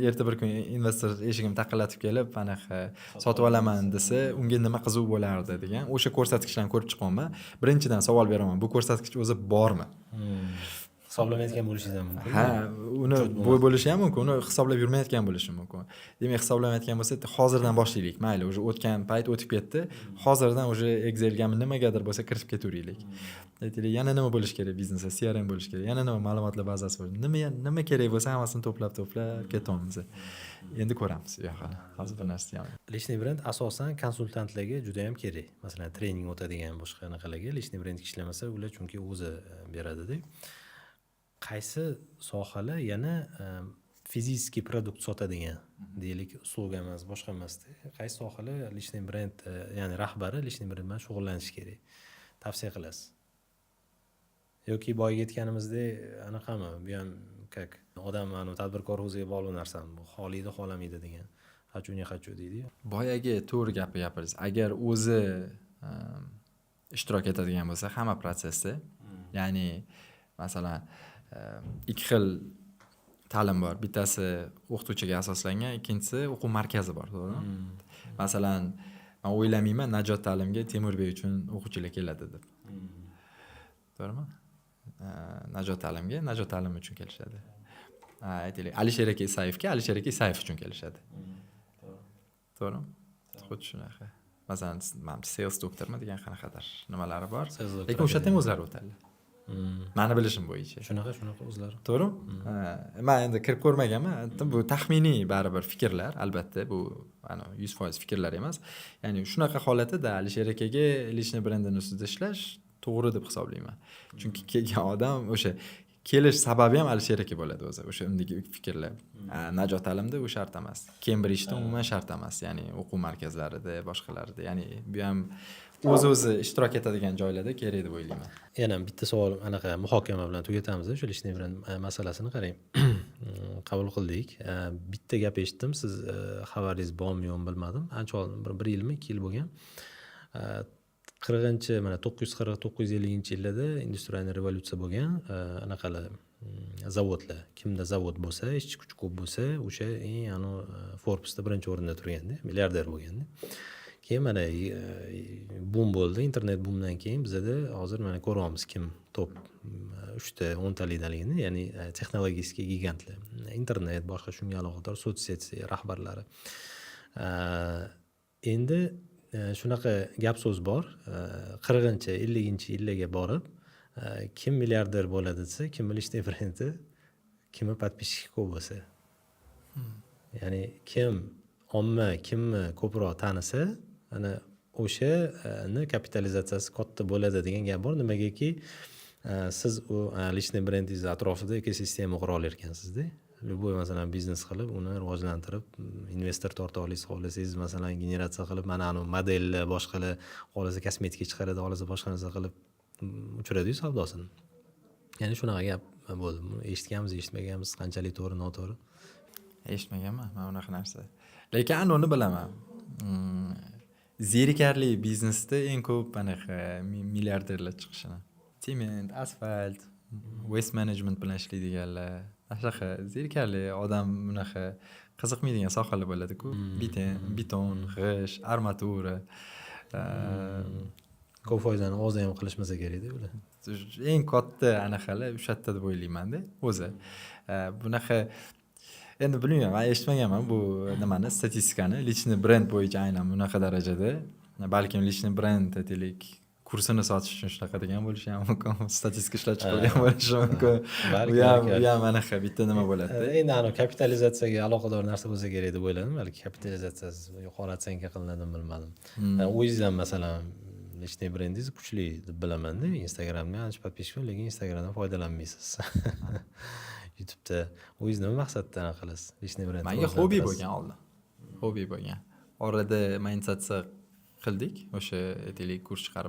Erta bir kun investor eshigimni taqillatib kelib, anaqa, sotib olaman desa, unga nima qiziq bo'lardi degan o'sha ko'rsatkichlarni ko'rib chiqyapman. Birinchidan, savol beraman: bu ko'rsatkich o'zi bormi? Hisoblamayotgan bo'lishingiz ham mumkin. Ha, uni bo'lishi ham mumkin, uni hisoblab yurmayotgan bo'lishi mumkin. Demak, hisoblamayotgan bo'lsa, hozirdan boshlaylik. Mayli, уже o'tgan payt o'tib ketdi, hozirdan уже Excelgami, nimagadir bo'lsa kiritib ketaveraylik. Aytaylik, yana nima bo'lishi kerak biznesda? CRM bo'lishi kerak, yana nima, ma'lumotlar bazasi bo'lishi, nima kerak bo'lsa, hammasini to'plab to'plab ketyapmiz. Endi ko'ramiz u yog'ini, hozir bir narsa deyolmayman. Личный brend asosan konsultantlarga juda yam kerak. Masalan, trening o'tadigan, boshqa anaqalarga личный brend ishlamasa, ular chunki o'zi beradida. Qaysi sohalar yana физический продукт sotadigan, deylik, услуга emas, boshqa emasda, qaysi sohalar личный brend, ya'ni rahbari личный brend bilan shug'ullanishi kerak, tavsiya qilasiz? Yoki boyagi aytganimizdek anaqami bu ham, как odam, anavi tadbirkor o'ziga bog'liq narsami bu, xohlaydi, xohlamaydi degan, хочу не хочу deydiyu? Boyagi to'g'ri gapni gapirdingiz. Agar o'zi ishtirok etadigan bo'lsa hamma protsessda, ya'ni masalan, ikki xil ta'lim bor: bittasi o'qituvchiga asoslangan, ikkinchisi o'quv markazi bor, to'g'rimi? Masalan, man o'ylamayman, Najot ta'limga Temurbek uchun o'quvchilar keladi deb, to'g'rimi? Najot ta'limga Najot ta'lim uchun kelishadi. Aytaylik, Alisher aka Isayevga Alisher aka Isayev uchun kelishadi, to'g'rimi? Xuddi shunaqa. Masalan, mana Sales Doctormi degan qanaqadir nimalari bor, lekin o'sha yerda ham o'zlari o'tadilar, mani bilishim bo'yicha. Shunaqa, o'zlari. To'g'rimi? Man endi kirib ko'rmaganman, bu taxminiy baribir fikrlar, albatta, bu 100% fikrlar emas. Ya'ni shunaqa holatida Alisher akaga личный brendini ustida ishlash to'g'ri deb hisoblayman, chunki kelgan odam o'sha kelish sababi ham Alisher aka bo'ladi o'zi, o'sha undagi fikrlar. Najot ta'limda u shart emas, Kembridjda umuman shart emas, ya'ni o'quv markazlarida, boshqalarida, ya'ni bu ham o'zi o'zi ishtirok etadigan joylarda kerak deb o'ylayman. Yana bitta savol, anaqa, muhokama bilan tugatamiz shu личный brend masalasini. Qarang, qabul qildik. Bitta gap eshitdim, siz xabaringiz bormi, yo'qmi, bilmadim, ancha oldin, bir yilmi, 2 yil bo'lgan, 40-, mana, 940, 950-yillarda индустриальный revolyutsiya bo'lgan. Anaqalar, zavodlar, kimda zavod bo'lsa, ishchi kuchi ko'p bo'lsa, o'sha eng anavi Forbesda birinchi o'rinda turganda, milliarder bo'lganda. Keyin mana bum bo'ldi, internet bumdan keyin bizada hozir mana ko'ryapmiz, kim top uchta, o'ntalikdaligini, ya'ni texnologический gigantlar, internet, boshqa shunga aloqador соцсеть rahbarlari. Endi shunaqa gap so'z bor: 40-, 50-yillarga borib kim milliarder bo'ladi desa, kimni личный brendi, kimni подписчики ko'p bo'lsa, ya'ni kim omma kimni ko'proq tanisa, ana o'shani kapitalizatsiyasi katta bo'ladi degan gap bor. Nimagaki, siz u личный brendingizni atrofida ekosistema qura olar ekansizda, любой, masalan, biznes qilib, uni rivojlantirib, investor torta olasiz, xohlasangiz, masalan, generatsiya qilib, mana anavi modellar, boshqalar, xohlasa kosmetika chiqaradi, xohlasa boshqa narsa qilib uchiradiyu savdosini. Ya'ni shunaqa gap bo'ldi. Buni eshitganmiz, eshitmaganmiz, qanchalik to'g'ri, noto'g'ri? Eshitmaganman man unaqa narsa, lekin anavini bilaman. Zerikarli biznesda eng ko'p anaqa milliarderlar chiqishini, sement, asfalt, waste management bilan ishlaydiganlar, shunaqa zerikarli, odam bunaqa qiziqmaydigan sohalar bo'ladiku: beton, g'isht, armatura. Ko'p foydani o'zi ham qilishmasa kerakda ular. Eng katta anaqalar o'sha yerda deb o'ylaymanda o'zi. Bunaqa endi bilmayman, man eshitmaganman bu nimani, statistikani, личный brend bo'yicha aynan bunaqa darajada. Balkim личный brend, aytaylik, kursini sotish uchun shunaqa degan bo'lishi ham mumkin, statistika ishlab chiqilgan bo'lishi mumkin. Balki. Bu ham anaqa bitta nima bo'ladida. Endi anavi kapitalizatsiyaga aloqador narsa bo'lsa kerak deb o'yladim. Balki kapitalizatsiyasi yuqori оценка qilinadimi, bilmadim. O'zingiz ham, masalan, личный brendingiz kuchli deb bilamanda. Instagramga ancha подписчик bor, lekin Instagramdan foydalanmaysiz. YouTubeda o'zingiz nima maqsadda anaqa qilasiz, личный brend? Manga hobbi bo'lgan oldin, hobbi bo'lgan. Orada monetizatsiya qildik, o'sha, aytaylik, kurs chiqarib.